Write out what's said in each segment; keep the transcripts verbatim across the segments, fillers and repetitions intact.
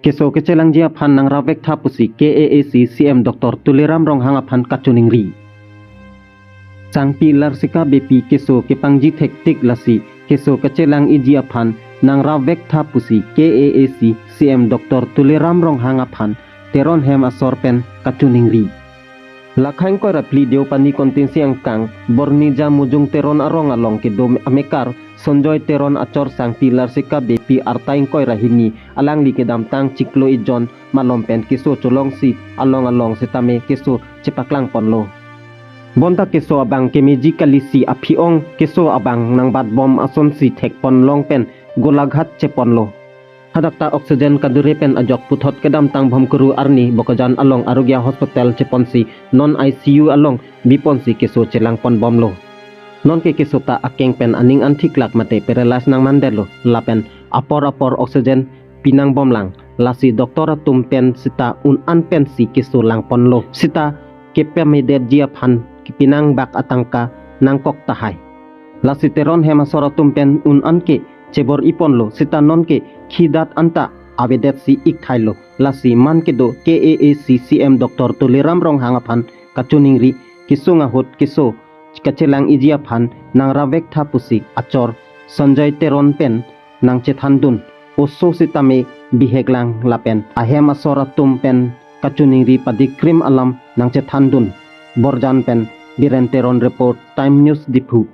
Keso kachelangji aphan nangrap vek tha pusi K A A C C M Doctor Tuliram Ronghang aphan kachiningri. Sangpi Larsika Beypi keso kepangji thektik lasi keso kachelang-iji aphan nangrap vek tha pusi K A A C C M Doctor Tuliram Ronghang aphan Teron hem asor pen kachiningri. Lakha ingkoi ra phli Deopani kontinsi angkang Bornija Mujung Teron arong along kedo amekar Sonjoy Teron achor Sangpi Larsika Beypi arta ingkoi ra hini alangli kedamtang chiklo ejon malom pen keso cholongsi along along setame keso chepaklang ponlo. Bonta keso abang kemeji kalisi aphi-ong keso abang nangbatbom asonsi thekpon long pen golaghat cheponlo. Hadak ta oxygen kadure pen ajok puthot kedamtang Bhomkuru arni Bokajan along Arogya Hospital cheponsi non I C U along biponsi keso chelangponbomlo. Nonke keso ta akeng pen aning an thiklak mate paralyze nangmandetlo lapen apor apor oxygen pinangbomlang. Lasi doctor atum pen sita un-an pensi keso langponlo. Sita kepamedetji aphan kepinang bak atangka nangkok tahai. Lasi Teron hem asor atum pen un-an ke chebor-iponlo, sita nonke khidat anta avedetsi ikthailo. Lasi man kedo K A A C C M Doctor Tuliram Ronghang aphan kachiningri kesung ahut keso kachelang-iji aphan nangrap vek tha pusi achor Sonjoy Teron pen nangchethandun oso setame biheklang lapen ahem asor atum pen kachiningri padikrim alam nangchethandun. Borjan pen Biren Teron report, Time News Diphu.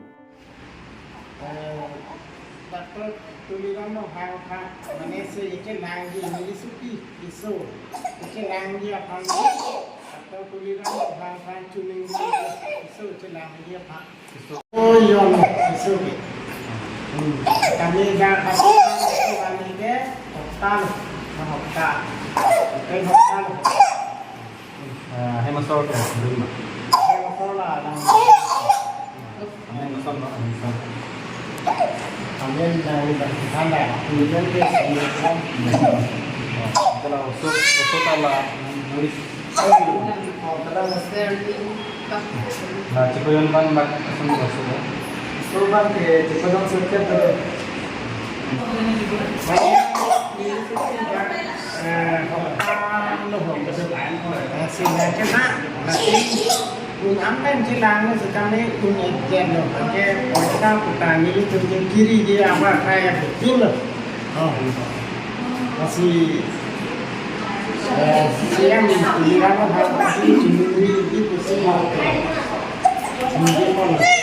Doctor Tuliram Ronghang aphan, mane se kachelangji, English pi, iso, kachelangji aphan, Doctor Tuliram Ronghang aphan chiningri, iso chelangji aphan. Oh, yon, iso ke. Hmm. Kami dah kami ke, hopta, hopta. Oke, hopta. Ah, hem asor ke, belum. Hem asor la, lang. Hem asor, no, hem asor. Kami dah, dah, dah, dah. Kemudian ke, kemudian. Kalau osok, osok ala, nulis. Na, chiklo ejon abang bak asong bak sudah. So bang ke chiklo ejon setiap tu. Eh, hokta lo hokta. Eh, sehingga kena nanti un-an pen chelang lo sekali un-ejen lo. Oke, kota Kutang ini tunjuk kiri dia apa kayak betul lo. Oh. Masih, eh, siang di Tulirano hal masih cemuri di pusing. Mungkin mau.